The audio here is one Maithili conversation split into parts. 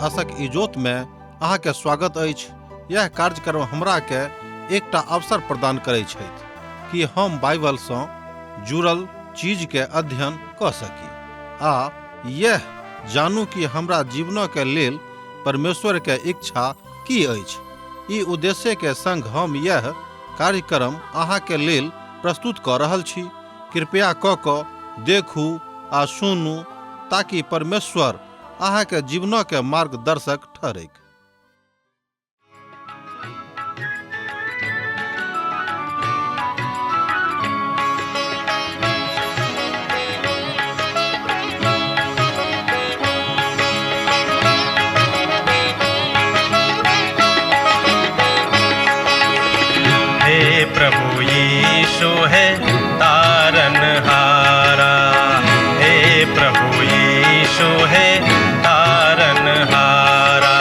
आशक इजोत में अहाँ के स्वागत अछि। यह कार्यक्रम हमरा के एकटा अवसर प्रदान करै छथि कि हम बाइबल सँ जुड़ल चीज के अध्ययन कऽ सकी आ यह जानू कि हमरा जीवनक के लेल परमेश्वर के इच्छा की अछि। ई उद्देश्य के संग हम यह कार्यक्रम अहाँ के लेल प्रस्तुत कऽ रहल छी। कृपया कऽ कऽ देखू आ सुनू ताकि परमेश्वर अहाँ के जीवनक के मार्गदर्शक ठहरैक। हे प्रभु यीशु है तारन हारा, हे प्रभु यीशु है तारन हारा।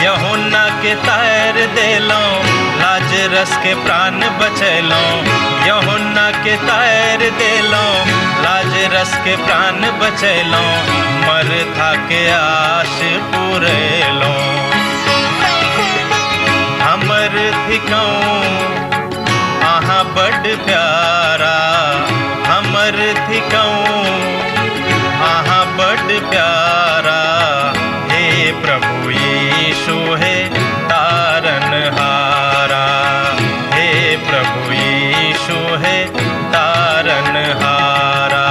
यहुन्ना के तार देलो, लाजरस के प्राण बचैलो। यहुन्ना के तार देलो, लाजरस के प्राण बचैलो। मरथा के आश पुरेलो। हमर थिकौं अहाँ बड प्यारा, हमर थिकौं अहाँ बड प्यारा। हे प्रभु यीशु हे तारन हारा, हे प्रभु यीशु हे तारन हारा।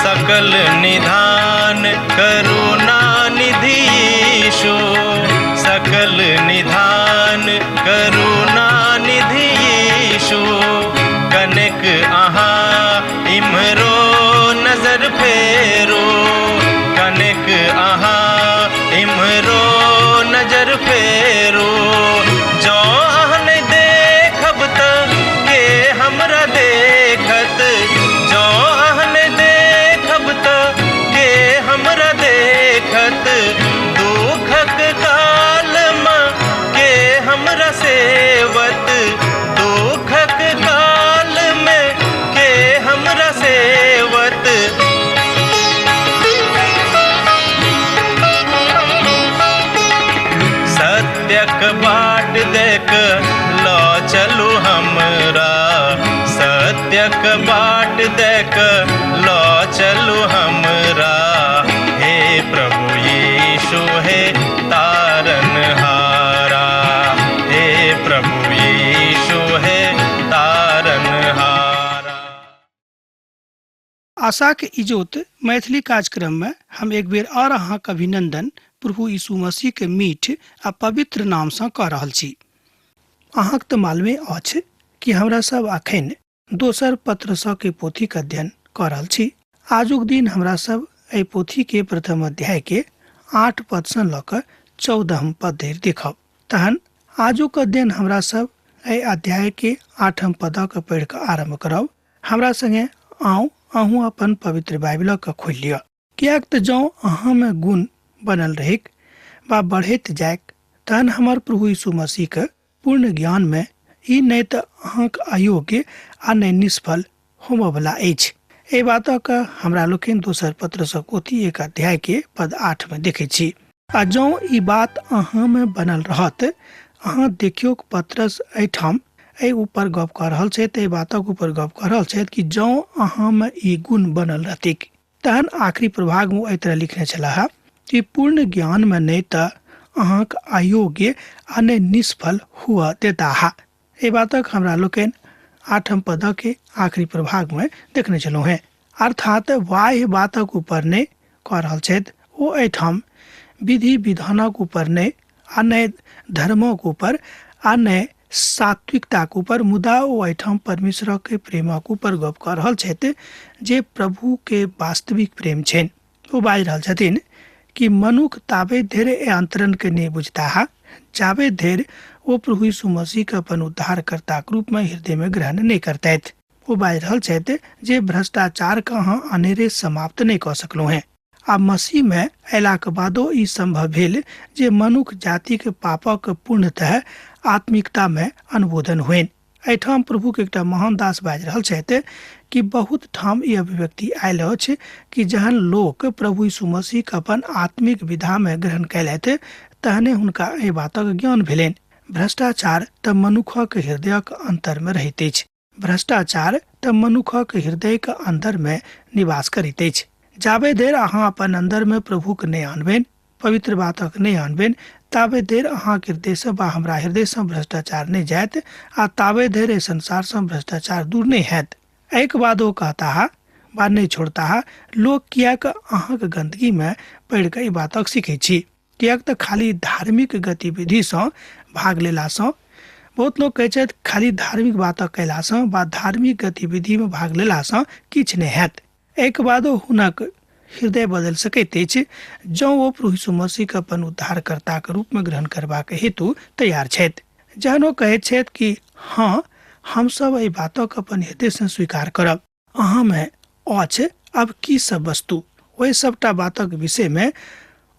सकल निधान करुणा निधि यीशु, सकल निधान करुणा निधि यीशु। कनेक अहाँ इम्हरो नजर फेरो, कनेक अहाँ इम्हरो नजर फेरो। जँ अहाँ नहि देखब तऽ के हमरा देखत, जँ अहाँ नहि देखब तऽ के हमरा देखत। दुखक कालमे के हमरा सेवत, दुखक कालमे के हमरा सेवत। सत्यक बाट देख लऽ चलू हमरा, सत्यक बाट देख लऽ चलू हमरा। हे प्रभु यीशु हे तारन हारा, हे प्रभु यीशु हे तारन हारा। आशाक इजोत मैथिली कार्यक्रम में हम एक बेर और अहाँक अभिनंदन प्रभु यीशु मसीह के मीठ आ पवित्र नाम सँ कऽ रहल छी। अहाँक तऽ मालूमे अछि कि हमरा सब अखन दोसर पत्र सँ के पोथीक अध्ययन कऽ रहल छी। आजुक दिन हमरा सब एहि पोथी के प्रथम अध्याय के 8 पद सँ लऽ कऽ 14 पद धरि देखब। तहन आजुक अध्ययन हमरा सब एहि अध्याय के 8 पदक पढ़ि कऽ आरम्भ करब। हमरा संगे आउ, अहूँ अपन पवित्र बाइबलक खोलि लिअ, किएक तऽ जँ अहाँमे गुण बनल रहैक वा बढ़ैत जाइक तहन हमर प्रभु यीशु मसीहके पूर्ण ज्ञानमे ई नहि तऽ अहाँक अयोग्य आ नहि निष्फल होमऽवला अछि। एहि बातक हमरा लोकनि दोसर पत्रसँ पोथी 1 अध्याय के पद 8 मे देखै छी। आ जँ ई बात अहाँमे बनल रहत, अहाँ देखियौक पत्रस एहिठाम एहि ऊपर गप कऽ रहल छथि, एहि बातक ऊपर गप कऽ रहल छथि कि जँ अहाँमे ई गुण बनल रहतैक। तहन आखिरी प्रभागमे ओ एहि तरह लिखने छलाह कि पूर्ण ज्ञानमे नहि तऽ अहाँक अयोग्य आ नहि निष्फल हुअ देताह। एहि बातक हमरा लोकनि 8 पदक के आखिरी प्रभागमे देखने छलहुँ हेँ। अर्थात बाह्य बातक ऊपर नहि कऽ रहल छथि ओ, एहिठाम विधि विधानक ऊपर नहि आ नहि धर्मक ऊपर आ नहि सात्विकताक ऊपर, मुदा ओ एहिठाम परमेश्वरक प्रेमक ऊपर गप कऽ रहल छथि जे प्रभु के वास्तविक प्रेम छनि। ओ बाजि रहल छथिन कि मनुख ताबे धरि एहि अंतरणके नहि बुझताह जाबे धरि ओ प्रभु यीशु मसीहके अपन उद्धारकर्ताके रूपमे हृदयमे ग्रहण नहि करतथि। ओ बाजि रहल छथि जे भ्रष्टाचारके अहाँ अनेरे समाप्त नहि कऽ सकलहुँ हेँ। आ मसीहमे अयलाक बादो ई सम्भव भेल जे मनुख जातिक पापक पूर्णतः आत्मिकतामे अनुमोदन होइन। एहिठाम प्रभुके एकटा महान दास बाजि रहल छथि कि बहुत ठाम ई अभिव्यक्ति आयल अछि कि जहन लोक प्रभु यीशु मसीहके अपन आत्मिक विधामे ग्रहण कयलथि तहने हुनका एहि बातक ज्ञान भेलनि। भ्रष्टाचार तऽ मनुखक हृदयक अन्तरमे रहैत अछि। भ्रष्टाचार तऽ मनुखक हृदयके अन्दरमे निवास करैत अछि। जाबे देर अहाँ अपन अन्दरमे प्रभुके नहि आनबनि, पवित्र बातक नहि आनबनि, ताबे देर अहाँके हृदयसँ वा हमरा हृदयसँ भ्रष्टाचार नहि जायत आ ताबे देर एहि संसारसँ भ्रष्टाचार दूर नहि हैत। एहिके बाद ओ कहताह वा नहि छोड़ताह, लोक किएक अहाँके गन्दगीमे पढ़ि कऽ ई बातक सीखै छी? किएक तऽ खाली धार्मिक गतिविधिसँ भाग लेलासँ, बहुत लोक कहै छथि खाली धार्मिक बातक कयलासँ वा धार्मिक गतिविधिमे भाग लेलासँ किछु नहि हैत। एहिके बादो हुनक हृदय बदलि सकैत अछि जँ ओ प्रभु यीशु मसीहके अपन उद्धारकर्ताके रूपमे ग्रहण करबाक हेतु तैयार छथि। जहन ओ कहैत छथि कि हँ, हमसभ एहि बातक अपन हृदयसँ स्वीकार करब, अहाँमे अछि अब की सब वस्तु, ओहि सबटा बातक विषयमे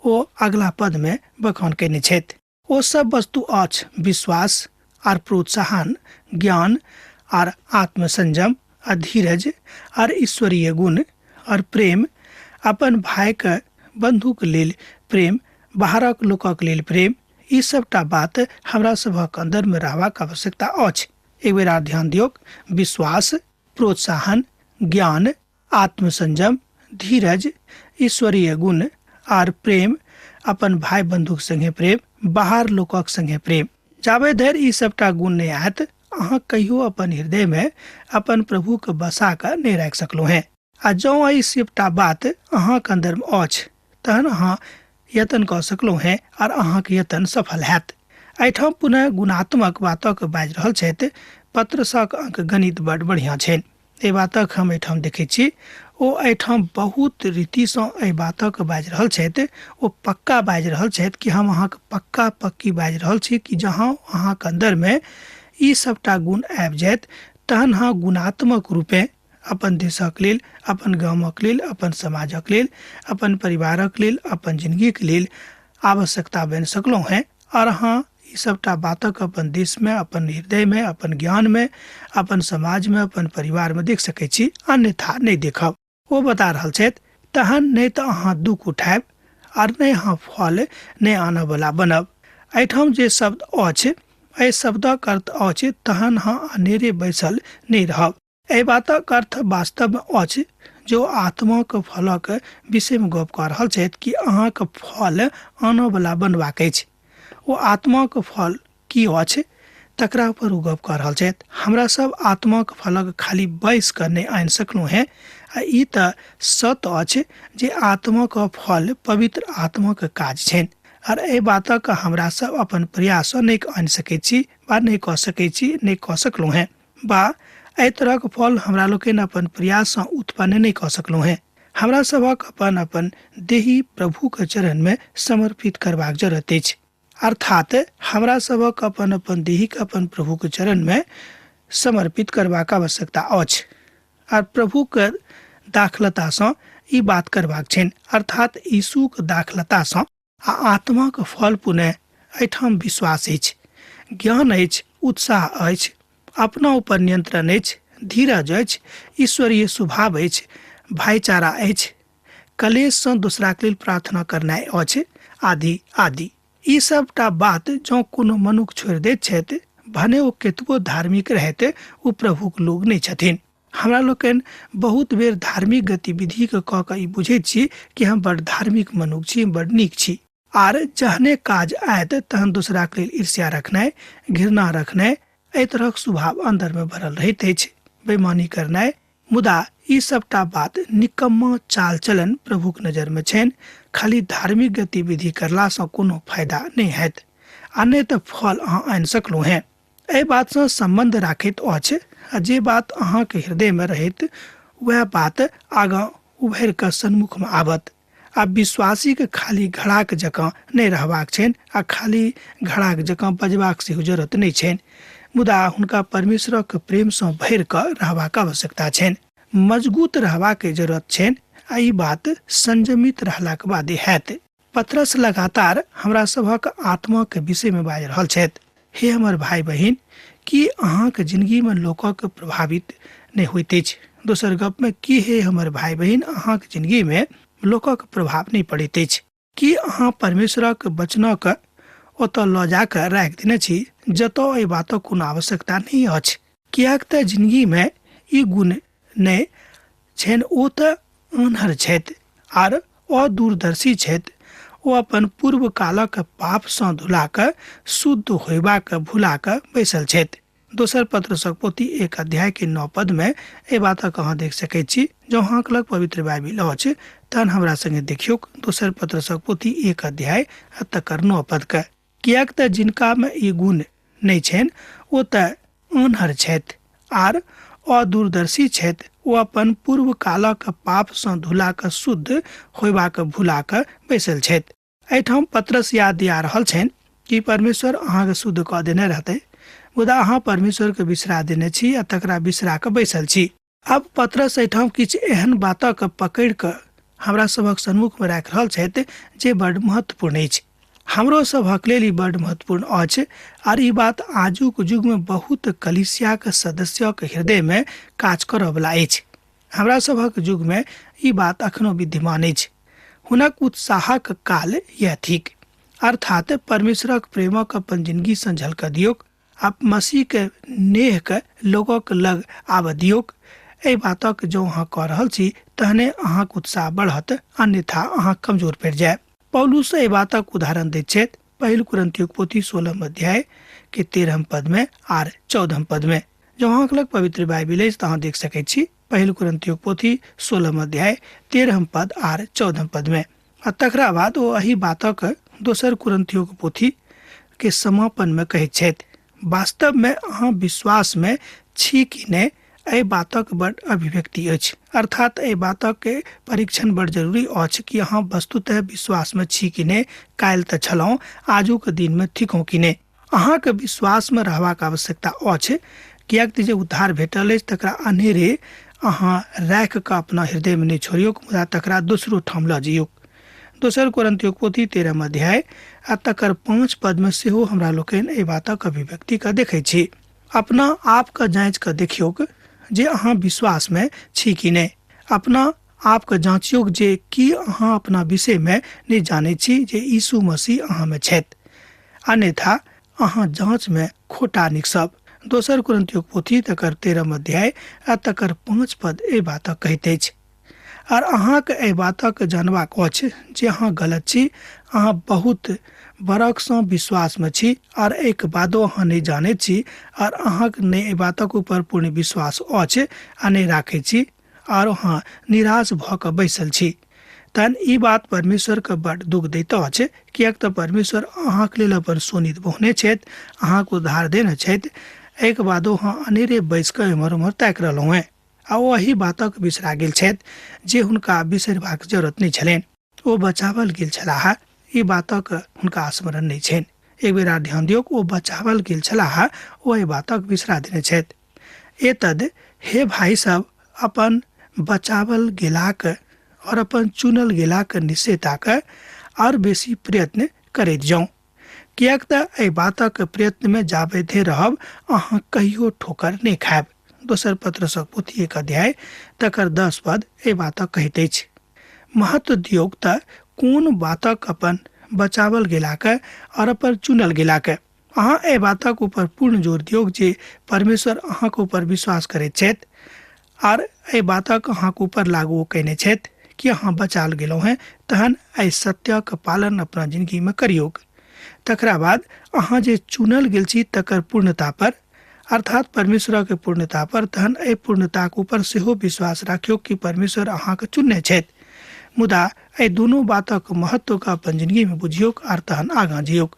ओ अगला पदमे बखान कयने छथि। ओ सब वस्तु अछि विश्वास आर प्रोत्साहन, ज्ञान आर आत्मसंयम आ धीरज आर ईश्वरीय गुण आर प्रेम, अपन भाइके बन्धुके लेल प्रेम, बाहरक लोकक लेल प्रेम, ई सबटा बात हमरा सभक अन्दरमे रहबाक आवश्यकता अछि। एक बेर आर ध्यान दियौक, विश्वास, प्रोत्साहन, ज्ञान, आत्मसंयम, धीरज, ईश्वरीय गुण आर प्रेम, अपन भाई बंधुक संगे प्रेम, बाहर लोकक संगे प्रेम। जाबे धरि ई सबटा गुण नहि आयत अहाँ कहियो अपन हृदय में अपन प्रभु के बसा कऽ नहि राखि सकलहुँ हेँ। आ जँ एहि सबटा बात अहाँके अन्दरमे अछि तहन अहाँ यत्न कऽ सकलहुँ हेँ आर अहाँके यत्न सफल हैत। एहिठाम पुनः गुणात्मक बातक बाजि रहल छथि। पत्रसक अंक गणित बड बढ़िआँ छनि, एहि बातक हम एहिठाम देखै छी। ओ एहिठाम बहुत रीतिसँ एहि बातक बाजि रहल छथि। ओ पक्का बाजि रहल छथि कि हम अहाँके पक्का पक्की बाजि रहल छी कि जहाँ अहाँके अन्दरमे ई सबटा गुण आबि जायत तहन अहाँ गुणात्मक रूपेँ अपन देशक लेल, अपन गामक लेल, अपन समाजक लेल, अपन परिवारक लेल, अपन जिंदगीके लेल आवश्यकता बनि सकलहुँ हेँ। आओर अहाँ ई सबटा बातक अपन देशमे, अपन हृदयमे, अपन ज्ञानमे, अपन समाजमे, अपन परिवारमे देख सकै छी, अन्यथा नहि देखब। ओ बता रहल छथि तहन नहि तऽ अहाँ दुःख उठायब आर नहि अहाँ फल नहि आनऽवला बनब। एहिठाम जे शब्द अछि एहि शब्दक अर्थ अछि तहन अहाँ अनेरे बैसल नहि रहब। एहि बातक अर्थ वास्तवमे अछि जो आत्माक फलक विषयमे गप कऽ रहल छथि कि अहाँके फल आनऽवला बनबाक अछि। ओ आत्माक फल की अछि तकरा पर ओ गप कऽ रहल छथि। हमरा सब आत्माक फलक खाली बैस कऽ नहि आनि सकलहुँ हेँ। आ ई तऽ सत्य अछि जे आत्माक फल पवित्र आत्माक काज छनि आर एहि बातक हमरा सब अपन प्रयाससँ नहि आनि सकैत छी वा नहि कऽ सकैत छी, नहि कऽ सकलहुँ हेँ वा एहि तरहक फल हमरा लोकनि अपन प्रयाससँ उत्पन्न नहि कऽ सकलहुँ हेँ। हमरा सभक अपन अपन देही प्रभुके चरणमे समर्पित करबाक जरूरत अछि। अर्थात हमरा सभक अपन अपन देहीके अपन प्रभुके चरणमे समर्पित करबाक आवश्यकता अछि आर प्रभुके दाखलतासँ ई बात करबाक छनि, अर्थात यीशुके दाखलतासँ। आ आत्माक फल पुनः एहिठाम विश्वास अछि, ज्ञान अछि, उत्साह अछि, अपना ऊपर नियंत्रण अछि, धीरज अछि, ईश्वरीय स्वभाव अछि, भाईचारा अछि, कलेशसँ दोसराके लेल प्रार्थना करनाइ अछि, आदि आदि। ई सबटा बात जँ कोनो मनुख छोड़ि दैत छथि, भने ओ केतबो धार्मिक रहैत, ओ प्रभुक लोक नहि छथिन। हमरा लोकनि बहुत बेर धार्मिक गतिविधिके कऽ कऽ ई बुझैत छी कि हम बड़ धार्मिक मनुख छी, बड़ नीक छी। आर जहने काज आयत तहन दोसराके लेल ईर्ष्या रखनाइ, घृणा रखनाइ, एहि तरहक स्वभाव अन्दरमे भरल रहैत अछि, बेईमानी करनाइ। मुदा ई सबटा बात निकम्मा चाल चलन प्रभुक नजरमे छनि। खाली धार्मिक गतिविधि करलासँ कोनो फायदा नहि हैत आ नहि तऽ फल अहाँ आनि सकलहुँ हेँ। एहि बातसँ सम्बन्ध राखैत अछि आ जे बात अहाँके हृदयमे रहैत वएह बात आगाँ उभरि कऽ सन्मुखमे आबत। आ विश्वासीके खाली घड़ाक जकाँ नहि रहबाक छनि आ खाली घड़ाक जकाँ बजबाक सेहो जरूरत नहि छनि, मुदा हुनका परमेश्वरक प्रेमसँ भरि कऽ रहबाक आवश्यकता छनि, मजबूत रहबाक जरूरत छनि आ ई बात संयमित रहलाक बादे हैत। पतरस लगातार हमरा सभक आत्माके विषयमे बाजि रहल छथि। हे हमर भाइ बहिन, की अहाँके जिंदगीमे लोकक प्रभावित नहि होइत अछि? दोसर गपमे की हे हमर भाइ बहिन, अहाँके जिंदगीमे लोकक प्रभाव नहि पड़ैत अछि? की अहाँ परमेश्वरक वचनक ओतऽ लऽ जा कऽ राखि देने छी जतऽ एहि बातक कोनो आवश्यकता नहि अछि? किएक तऽ जिंदगीमे ई गुण नहि छनि ओ तऽ आन्हर छथि आर अदूरदर्शी छथि। ओ अपन पूर्व कालक पापसँ धुला कऽ शुद्ध होयबाक भुला कऽ बैसल छथि। दोसर पत्रसक पोथी 1 अध्याय के 9 पद में एहि बातक अहाँ देख सकैत छी। जँ अहाँक लग पवित्र बाइबिल अछि तहन हमरा संगे देखियौक दोसर पत्रसक पोथी 1 अध्याय आ तकर 9 पद के। किएक तऽ जिनकामे ई गुण नहि छनि ओ तऽ आन्हर छथि आर अदूरदर्शी छथि। ओ अपन पूर्व कालक पापसँ धुला कऽ शुद्ध होयबाक भुला कऽ बैसल छथि। एहिठाम पतरस याद दिया रहल छनि कि परमेश्वर अहाँके शुद्ध कऽ देने रहतै, मुदा अहाँ परमेश्वरके बिसरा देने छी आ तकरा बिसरा कऽ बैसल छी। आब पतरस एहिठाम किछु एहन बातक पकड़ि कऽ हमरा सभक सन्मुखमे राखि रहल छथि जे बड्ड महत्वपूर्ण अछि। हमरो सभक लेल ई बड्ड महत्वपूर्ण अछि आर ई बात आजुक युगमे बहुत कलीसियाक सदस्यक हृदयमे काज करऽवला अछि। हमरा सभक युगमे ई बात अखनो विद्यमान अछि। हुनक उत्साहक काल यैह थिक, अर्थात परमेश्वरक प्रेमक अपन जिनगीसँ झलकऽ दियौक आ मसीहके नेहके लोकक लग आबऽ दियौक। एहि बातक जँ अहाँ कऽ रहल छी तहने अहाँक उत्साह बढ़त, अन्यथा अहाँ कमजोर पड़ि जायब। पौलुस एहि बातक उदाहरण दैत छथि पहिल कुरिन्थियोक पोथी 16 अध्याय के 13 पद में आर 14 पद में। जँ अहाँक लग पवित्र बाइबिल अछि तऽ अहाँ देख सकैत छी पहिल कुरिन्थियोक पोथी 16 अध्याय 13 पद आर 14 पद में। आ तकरा बाद ओ एहि बातक दोसर कुरिन्थियोक पोथी के समापन में कहैत छथि, वास्तव में अहाँ विश्वास में छी कि नहि एहि बातक बड़ अभिव्यक्ति अछि। अर्थात एहि बातक परीक्षण बड़ जरूरी अछि कि अहाँ वस्तुतः विश्वास में छी कि नहि। काल्हि तऽ छलहुँ, आजुक दिन में थिकहुँ कि नहि। अहाँके विश्वास में रहबाक आवश्यकता अछि, किएक तऽ जे उद्धार भेटल अछि तकरा अनेरे अहाँ राखि कऽ अपना हृदयमे नहि छोड़ियौक, मुदा तकरा दोसरो ठाम लऽ जइयौक। दोसर कोरिन्थियोक पोथी 13 अध्याय आ तकर 5 पदमे सेहो हमरा लोकनि एहि बातक अभिव्यक्तिके देखै छी। अपना आपके जाँचि कऽ देखियौक जे अहाँ विश्वासमे छी कि नहि। अपना आपके जाँचियौक जे की अहाँ अपना विषयमे नहि जानै छी जे यीशु मसीह अहाँमे छथि, अन्यथा अहाँ जाँचमे खोटा निकसब। दोसर कुरिन्थियोक पोथी तकर 13 अध्याय आ तकर 5 पद एहि बातक कहैत अछि। आर अहाँके एहि बातक जानबाक अछि जे अहाँ गलत छी, अहाँ बहुत बरखसँ विश्वासमे छी आर एहिके बादो अहाँ नहि जानैत छी आर अहाँके नहि एहि बातक ऊपर पूर्ण विश्वास अछि आ नहि राखै छी आर अहाँ निराश भऽ कऽ बैसल छी। तहन ई बात परमेश्वरके बड्ड दुःख दैत अछि, किएक तऽ परमेश्वर अहाँके लेल अपन शोणित बहने छथि, अहाँके उद्धार देने छथि, एहिके बादो अहाँ अनेरे बैसि कऽ एम्हर ओम्हर ताकि रहलहुँ हेँ आ ओ एहि बातक बिसरा गेल छथि जे हुनका बिसरबाक जरूरत नहि छलनि। ओ बचावल गेल छलाह, ई बातक हुनका स्मरण नहि छनि। एक बेर आर ध्यान दियौक, ओ बचावल गेल छलाह, ओ एहि बातक बिसरा देने छथि। एतद हे भाइ सब, अपन बचावल गेलाक और अपन चुनल गेलाक निश्चयताक और बेसी प्रयत्न करैत जाउ, किएक तऽ एहि बातक प्रयत्नमे जाबे धरि रहब अहाँ कहियो ठोकर नहि खायब। दोसर पत्रसक पोथी 1 अध्याय तकर 10 पद एहि बातक कहैत अछि। महत्व दियौक तऽ कोन बातक अपन बचावल गेलाक और अपन चुनल गेलाक। अहाँ एहि बातक ऊपर पूर्ण जोर दियौक जे परमेश्वर अहाँक ऊपर विश्वास करैत छथि आर एहि बातक अहाँक ऊपर लागू कयने छथि कि अहाँ बचाल गेलहुँ हेँ, तहन एहि सत्यक पालन अपना जिंदगीमे करियौक। तकरा बाद अहाँ जे चुनल गेल छी तकर पूर्णता पर, अर्थात परमेश्वरक पूर्णता पर, तहन एहि पूर्णताक ऊपर सेहो विश्वास राखियौक कि परमेश्वर अहाँके चुनने छथि। मुदा एहि दुनू बातक महत्वके अपन जिंदगीमे बुझियौक आर तहन आगाँ जियौक।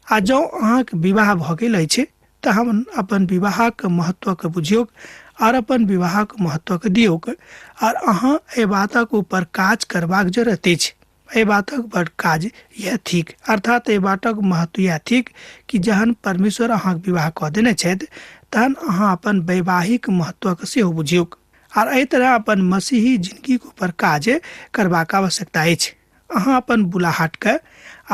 आ जँ अहाँके विवाह भऽ गेल अछि तऽ हम अपन विवाहक महत्वके बुझियौक और अपन विवाहक महत्वके दियौक। और अहाँ एहि बातक ऊपर काज करबाक जरूरत अछि। एहि बातक बड़ काज यह थिक, अर्थात एहि बातक महत्व यह थिक कि जहन परमेश्वर अहाँके विवाह कऽ देने छथि तहन अहाँ अपन वैवाहिक महत्वके सेहो बुझियौक और एहि तरह अपन मसीही जिंदगीके ऊपर काज करबाक आवश्यकता अछि। अहाँ अपन बुलाहटके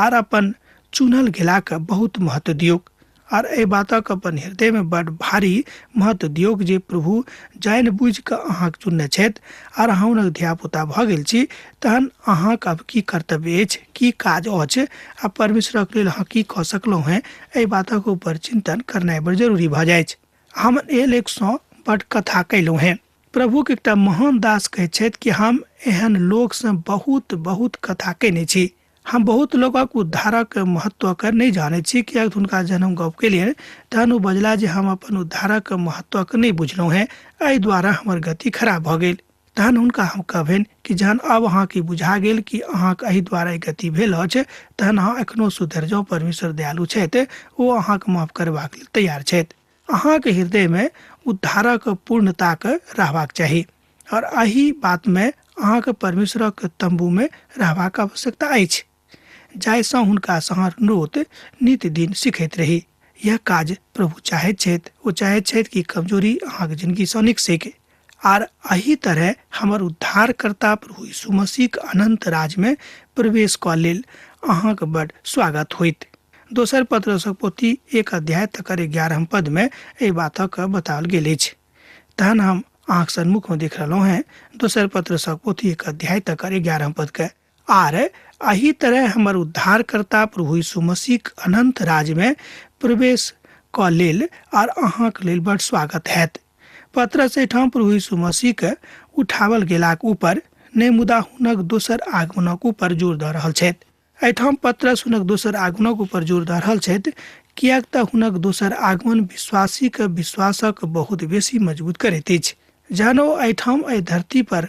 और अपन चुनल गेलाके बहुत महत्व दियौक और एहि बातक अपन हृदयमे बड़ भारी महत्व दियौक जे प्रभु जानि बुझि कऽ अहाँके चुनने छथि और अहाँ हुनक धियापुता भऽ गेल छी, तहन अहाँके अब की कर्तव्य अछि, की काज अछि आ परमेश्वरक लेल अहाँ की कऽ सकलहुँ हेँ, एहि बातक ऊपर चिंतन करनाइ बड़ जरूरी भऽ जाइत। हम एहि लेखसँ बड़ कथा कयलहुँ हेँ। प्रभुके एकटा महान दास कहैत छथि कि हम एहन लोकसँ बहुत बहुत कथा कयने छी। हम बहुत लोकक उद्धारक महत्वके नहि जानैत छी, किएक हुनका जहन हम गप केलियनि तहन ओ बजला जे हम अपन उद्धारक महत्वके नहि बुझलहुँ हेँ, एहि द्वारा हमर गति खराब भऽ गेल। तहन हुनका हम कहबनि कि जहन अब अहाँके बुझा गेल कि अहाँके एहि द्वारा गति भेल अछि, तहन अहाँ एखनो सुधरि जाउ। परमेश्वर दयालु छथि, ओ अहाँके माफ करबाक लेल तैयार छथि। अहाँके हृदयमे उद्धारक पूर्णताके रहबाक चाही और एहि बातमे अहाँके परमेश्वरक तम्बूमे रहबाक आवश्यकता अछि, जाहिसँ हुनकासँ अहाँ अनुरोध नित्य दिन सिखैत रही। यह काज प्रभु चाहैत छथि। ओ चाहैत छथि कि कमजोरी अहाँके जिंदगीसँ निकसैक आर एहि तरह हमर उद्धारकर्ता प्रभु यीशु मसीहक अनंत राजमे प्रवेश कऽ लेल अहाँके बड़ स्वागत होइत। दोसर पत्रसक पोथी 1 अध्याय तकर 11 पद में एहि बातक बताओल गेल अछि। तहन हम अहाँक सन्मुख में देख रहलहुँ हेँ दोसर पत्रसक पोथी 1 अध्याय तकर 11 पद के। आर एहि तरह हमर उद्धारकर्ता प्रभु यीशु मसीहक अनंत राज में प्रवेश कऽ लेल आर अहाँक लेल बड़ स्वागत हैत। पत्रस एहिठाम प्रभु यीशु मसीहके उठावल गेलाक ऊपर नहि, मुदा हुनक दोसर आगमनक ऊपर जोर दऽ रहल छथि। एहिठाम पत्रस हुनक दोसर आगमनक ऊपर जोर दऽ रहल छथि, किएक तऽ हुनक दोसर आगमन विश्वासीके विश्वासक बहुत बेसी मजबूत करैत अछि। जहन ओ एहिठाम एहि धरती पर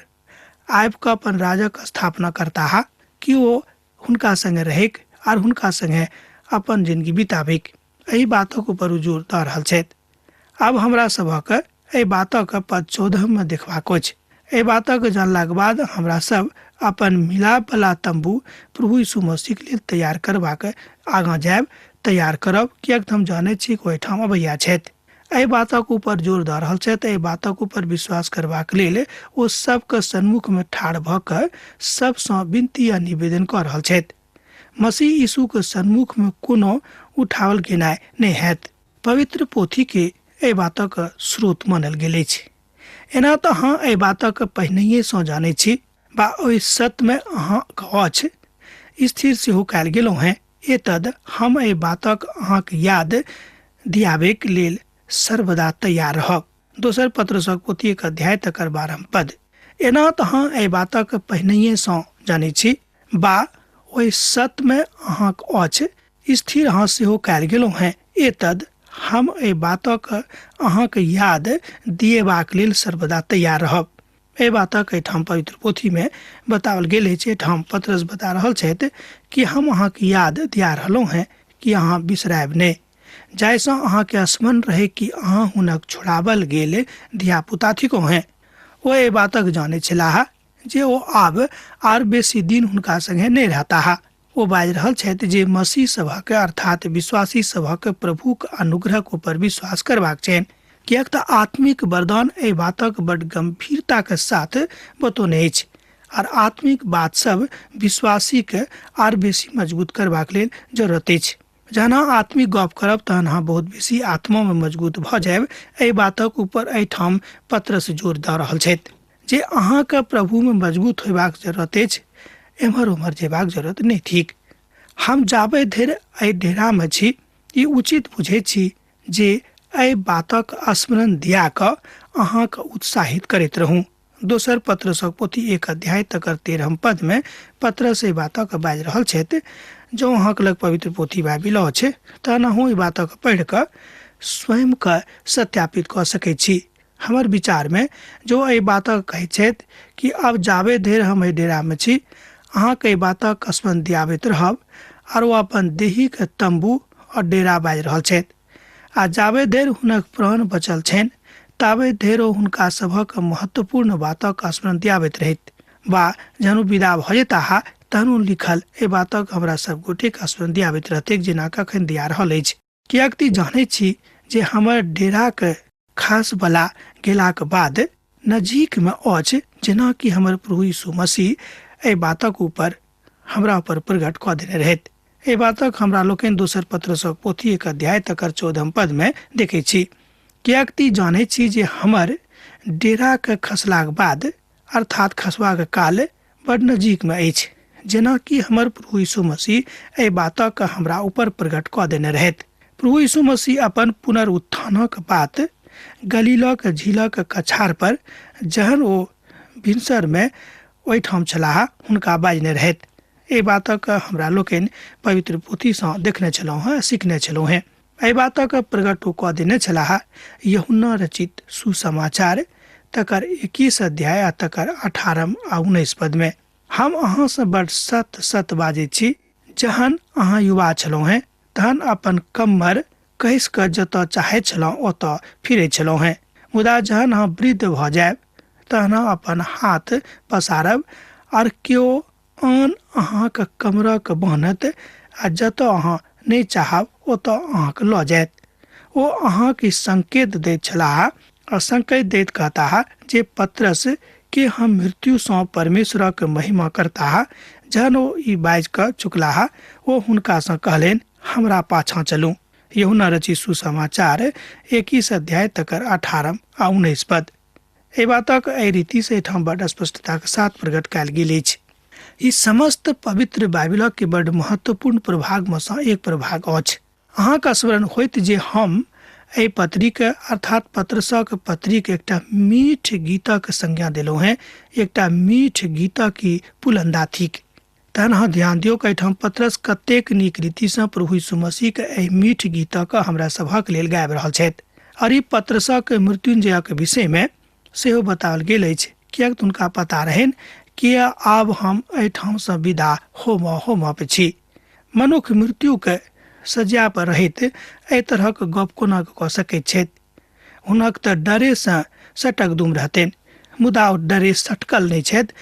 आबि कऽ अपन राजक स्थापना करताह कि ओ हुनका संगे रहैक आर हुनका संगे अपन जिंदगी बिताबैक, एहि बातक ऊपर ओ जोर दऽ रहल छथि। आब हमरा सभक एहि बातक पद 14 मे देखबाक अछि। एहि बातक जानलाक बाद हमरा सब अपन मिलाप वाला तंबू प्रभु यीशु मसीह के लेल तैयार करबाक आगाँ जायब, तैयार करब, किएक तऽ हम जानैत छी कि ओहिठाम अबैया छथि। एहि बातक ऊपर जोर दऽ रहल छथि। एहि बातक ऊपर विश्वास करबाक लेल ओ सबके सन्मुख में ठाढ़ भऽ कऽ सबसँ विनती आ निवेदन कऽ रहल छथि। मसीह यीशु के सन्मुख में कोनो उठावल गेनाइ नहि हैत। पवित्र पोथी के एहि बातक स्रोत मानल गेल अछि। एना तऽ अहाँ एहि बातक पहिनहिए सँ जानैत छी बा ओहि सत्यमे अहाँके अछि स्थिर सेहो कयल गेलहुँ हेँ। एतद हम एहि बातक अहाँके याद दियाबैक लेल सर्वदा तैयार रहब। दोसर पत्रसक पोथी 1 अध्याय तकर 12 पद। एना तऽ अहाँ एहि बातक पहिनहिए सँ जानैत छी बा ओहि सत्यमे अहाँके अछि स्थिर अहाँ सेहो कयल गेलहुँ हेँ। एतद हम एहि बातक अहाँके याद दिएबाक लेल सर्वदा तैयार रहब। एहि बातक एहिठाम पवित्र पोथीमे बताओल गेल अछि। एहिठाम पत्रस बता रहल छथि कि हम अहाँके याद दिया रहलहुँ हेँ कि अहाँ बिसरायब नहि, जाहिसँ अहाँके स्मरण रहै कि अहाँ हुनक छोड़ावल गेल धियापुता थिकहुँ हेँ। ओ एहि बातक जानैत छलाह जे ओ आब आर बेसी दिन हुनका संगे नहि रहताह। ओ बाजि रहल छथि जे मसीह सभक अर्थात विश्वासी सभक प्रभुक अनुग्रहक ऊपर विश्वास करबाक छनि, किएक तऽ आत्मिक वरदान एहि बातक बड गंभीरताक साथ बतौने अछि आर आत्मिक बात सब विश्वासीके आर बेसी मजबूत करबाक लेल जरूरत अछि। जहन अहाँ आत्मिक गप करब तहन अहाँ बहुत बेसी आत्मामे मजबूत भऽ जायब। एहि बातक ऊपर एहिठाम पत्रस जोर दऽ रहल छथि जे अहाँके प्रभुमे मजबूत होयबाक जरूरत अछि, एम्हर ओम्हर जेबाक जरूरत नहि थिक। हम जाबे धरि एहि डेरामे छी ई उचित बुझैत छी जे एहि बातक स्मरण दिया कऽ अहाँके उत्साहित करैत रहूँ। दोसर पत्रसक पोथी 1 अध्याय तकर 13 पदमे पत्रस एहि बातक बाजि रहल छथि। जँ अहाँके लग पवित्र पोथी बाइबिल अछि तहन अहूँ एहि बातक पढ़ि कऽ स्वयंके सत्यापित कऽ सकैत छी। हमर विचारमे जो एहि बातक कहैत छथि कि आब जाबे धरि हम एहि डेरामे छी अहाँके एहि बातक स्मरण दियाबैत रहब, आर ओ अपन देहीके तम्बू और डेरा बाजि रहल छथि आ जाबे धरि हुनक प्राण बचल छनि ताबे धरि ओ हुनका सभक महत्वपूर्ण बातक स्मरण दियाबैत रहैत वा जहन ओ विदा भऽ जेताह तहन ओ लिखल एहि बातक हमरा सब गोटेक स्मरण दियाबैत रहतैक, जेना कखन दिया रहल अछि। किएक ती जानैत छी जे हमर डेराक खास बला गेलाक बाद नजीकमे अछि, जेना कि हमर प्रभु यीशु मसीह एहि बातक ऊपर हमरा ऊपर प्रकट कऽ देने रहैत। एहि बातक हमरा लोकनि दोसर पत्रसक पोथी 1 अध्याय तकर 14 पदमे देखैत छी। किएक ती जानैत छी जे हमर डेराक खसलाक बाद, अर्थात खसबाक काल बड नजीकमे अछि, जेना कि हमर प्रभु यीशु मसीह एहि बातक हमरा ऊपर प्रकट कऽ देने रहैत। प्रभु यीशु मसीह अपन पुनरुत्थानक बात गलीलक झीलक कछार पर जहन ओ भिनसरमे ओहिठाम छलाह हुनका बाजने रहैत। एहि बातक हमरा लोकनि पवित्र पोथीसँ देखने छलहुँ हेँ, सीखने छलहुँ हेँ। एहि बातक प्रकट ओ कऽ देने छलाह यूहन्ना रचित सुसमाचार तकर 21 अध्याय आ तकर 18 आ 19 पदमे। हम अहाँसँ बड़ सत सत बाजैत छी, जहन अहाँ युवा छलहुँ हेँ तहन अपन कम्मर कसि कऽ जतऽ चाहैत छलहुँ ओतऽ फिरैत छलहुँ हेँ, मुदा जहन अहाँ वृद्ध भऽ जायब तहन अहाँ अपन हाथ पसारब आर केओ आन अहाँक कमरक बान्हत आ जतऽ अहाँ नहि चाहब ओतऽ अहाँके लऽ जायत। ओ अहाँके संकेत दैत छलाह आ संकेत दैत कहताह जे पतरस के हम मृत्युसँ परमेश्वरक महिमा करताह। जहन ओ ई बाजि कऽ चुकलाह ओ हुनकासँ कहलनि, हमरा पाछाँ चलू। यूहन्ना रचित सुसमाचार 21 अध्याय तकर 18 आ 19 पद। एहि बातक एहि रीतिसँ एहिठाम बड स्पष्टताक साथ प्रकट कयल गेल अछि। ई समस्त पवित्र बाइबिलक के बड महत्वपूर्ण प्रभागमे सँ एक प्रभाग अछि। अहाँके स्मरण होइत जे हम एहि पत्रीक अर्थात पत्रसक पत्रीक एकटा मीठ गीतक संज्ञा देलहुँ हेँ, एकटा मीठ गीतक ई पुलंदा थिक। तहन अहाँ ध्यान दियौ कि एहिठाम पत्रस कतेक नीक रीतिसँ प्रभु यीशु मसीहके एहि मीठ गीतक हमरा सभक लेल गाबि रहल छथि। आओर ई पत्रसक मृत्युंजयक विषयमे सेहो बताओल गेल अछि, किएक तऽ हुनका पता रहनि कि आब हम एहिठामसँ विदा होमऽ होमऽ छी। मनुख मृत्युके सज्जा पर रहैत एहि तरहक गप कोना कऽ सकैत छथि? हुनक तऽ डरेसँ सटक दुम रहतनि, मुदा ओ डरे सटकल नहि छथि।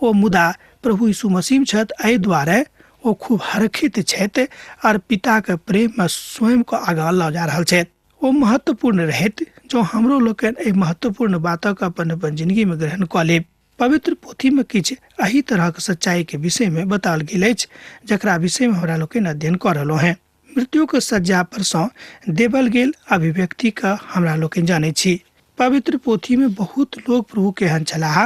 ओ मुदा प्रभु यीशु मसीह छथि, एहि दुआरे ओ खूब हरखित छथि आओर पिताके प्रेममे स्वयंके आगाँ लऽ जा रहल छथि। ओ महत्वपूर्ण रहैत जँ हमरो लोकनि एहि महत्वपूर्ण बातक अपन अपन जिंदगीमे ग्रहण कऽ लेब। पवित्र पोथीमे किछु एहि तरहक सच्चाइके विषयमे बताओल गेल अछि, जकरा विषयमे हमरा लोकनि अध्ययन कऽ रहलहुँ हेँ। मृत्युक सज्जा पर सँ देवल गेल अभिव्यक्तिके हमरा लोकनि जानैत छी। पवित्र पोथीमे बहुत लोक प्रभुके एहन छलाह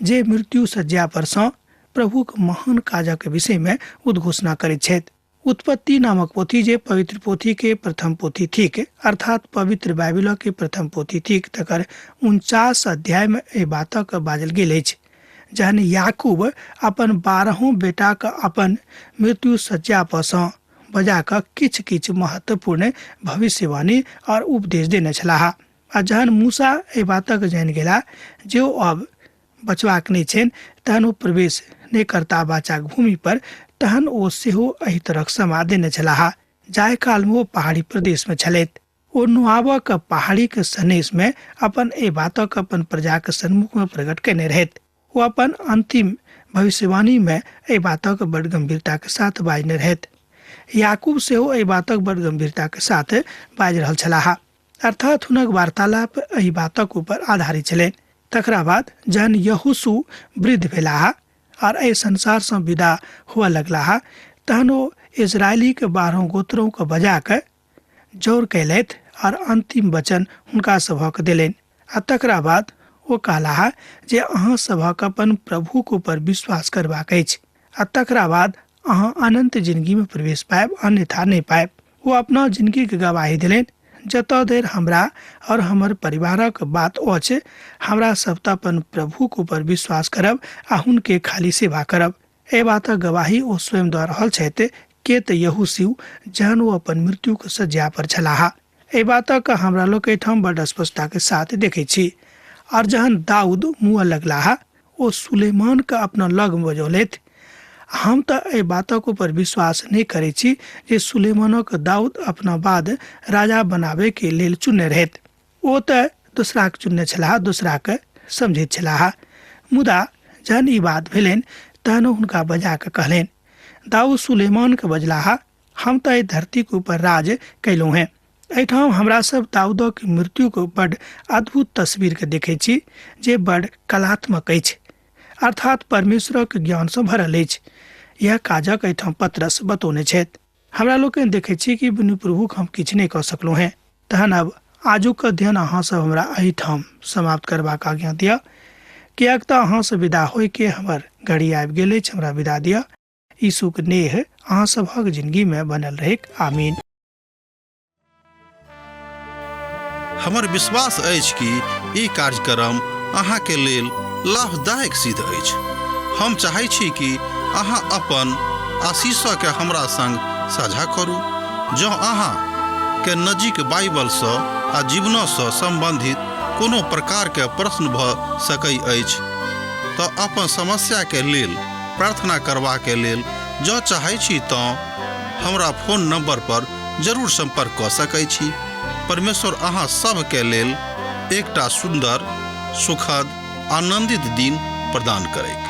जे मृत्यु सज्जा पर सँ प्रभुक महान काजक विषयमे उद्घोषणा करैत छथि। उत्पत्ति नामक पोथी जे पवित्र पोथी के प्रथम पोथी थिक, अर्थात पवित्र बाइबिल के प्रथम पोथी थिक, तकर 49 अध्याय में एहि बातक बाजल गेल अछि। जहन याकूब अपन 12 बेटाक अपन मृत्यु सज्जा पर सँ बजा कऽ किछु किछु महत्वपूर्ण भविष्यवाणी और उपदेश देने छलाह। आ जहन मूसा एहि बातक जानि गेला जे ओ अब बचबाक नहि छनि, तहन ओ प्रवेश नहि करता वाचाक भूमि पर, तहन ओ सेहो एहि तरहक समा देने छलाह। जाहि कालमे ओ पहाड़ी प्रदेशमे छलथि, ओ नुआबक पहाड़ीक सनेशमे अपन एहि बातक अपन प्रजाक सन्मुखमे प्रकट कयने रहथि। ओ अपन अंतिम भविष्यवाणीमे एहि बातक बड़ गंभीरताक साथ बाजने रहथि। याकूब सेहो एहि बातक बड़ गंभीरताक साथ बाजि रहल छलाह, अर्थात हुनक वार्तालाप एहि बातक ऊपर आधारित छलनि। तकरा बाद जहन यहोशू वृद्ध भेलाह और एहि संसारसँ विदा हुअ लगलाह, तहन ओ इजरायलीक 12 गोत्रों के बजा कऽ जौर कयलथि और अंतिम वचन हुनका सभक देलनि। आ तकरा बाद ओ कहलाह जे अहाँ सभक अपन प्रभुक ऊपर विश्वास करबाक अछि आ तकरा बाद अहाँ अनंत जिंदगी में प्रवेश पायब, अन्यथा नहि पायब। ओ अपना जिंदगी के गवाही देलनि, जतऽ धरि हमरा और हमर परिवारक बात अछि, हमरा सब तऽ अपन प्रभुक ऊपर विश्वास करब आ हुनके खाली सेवा करब। एहि बातक गवाही ओ स्वयं दऽ रहल छथि, के तऽ यहोशू जहन ओ अपन मृत्युक सज्जा पर छलाह। एहि बातक हमरा लोक एहिठाम बड स्पष्टताक साथ देखै छी। और जहन दाऊद मुँह लगलाह, ओ सुलेमान के अपना लग बजौलथि। हम तऽ एहि बातक ऊपर विश्वास नहि करै छी जे सुलेमानक दाऊद अपना बाद राजा बनाबे के लेल चुनने रहथि। ओ तऽ दोसराके चुनने छलाह, दोसराके समझैत छलाह। मुदा जहन ई बात भेलनि तहन ओ हुनका बजा कऽ कहलनि। दाऊद सुलेमानके बजलाह, हम तऽ एहि धरतीके ऊपर राज कयलहुँ हेँ। एहिठाम हमरा सब दाऊदक मृत्युके बड अद्भुत तस्वीरके देखै छी जे बड कलात्मक अछि, अर्थात परमेश्वरक ज्ञानसँ भरल अछि। यह काजक एहिठाम पतरस बतौने छथि। हमरा लोकनि देखै छी कि बिनु प्रभुक हम किछु नहि कऽ सकलहुँ हेँ। तहन आब आजुक अध्ययन अहाँ सब हमरा एहिठाम समाप्त करबाक आज्ञा दिअ, किएक तऽ अहाँसँ विदा होइके हमर घड़ी आबि गेल अछि। हमरा विदा दिअ। यीशुक नेह अहाँ सबहक जिंदगी में बनल रहैक। आमीन। हमर विश्वास अछि कि ई कार्यक्रम अहाँके लेल लाभदायक सिद्ध अछि। हम चाहै छी कि अहाँ अपन आशीषके हमरा संग साझा करू। जँ अहाँ के नजीक बाइबलसँ आ जीवनसँ सम्बन्धित कोनो प्रकारके प्रश्न भऽ सकै अछि तऽ अपन समस्याके लेल प्रार्थना करबाके लेल जँ चाहै छी तँ हमरा फोन नंबर पर जरूर संपर्क कऽ सकै छी। परमेश्वर अहाँ सभके लेल एकटा सुन्दर, सुखद, आनंदित दिन प्रदान करैक।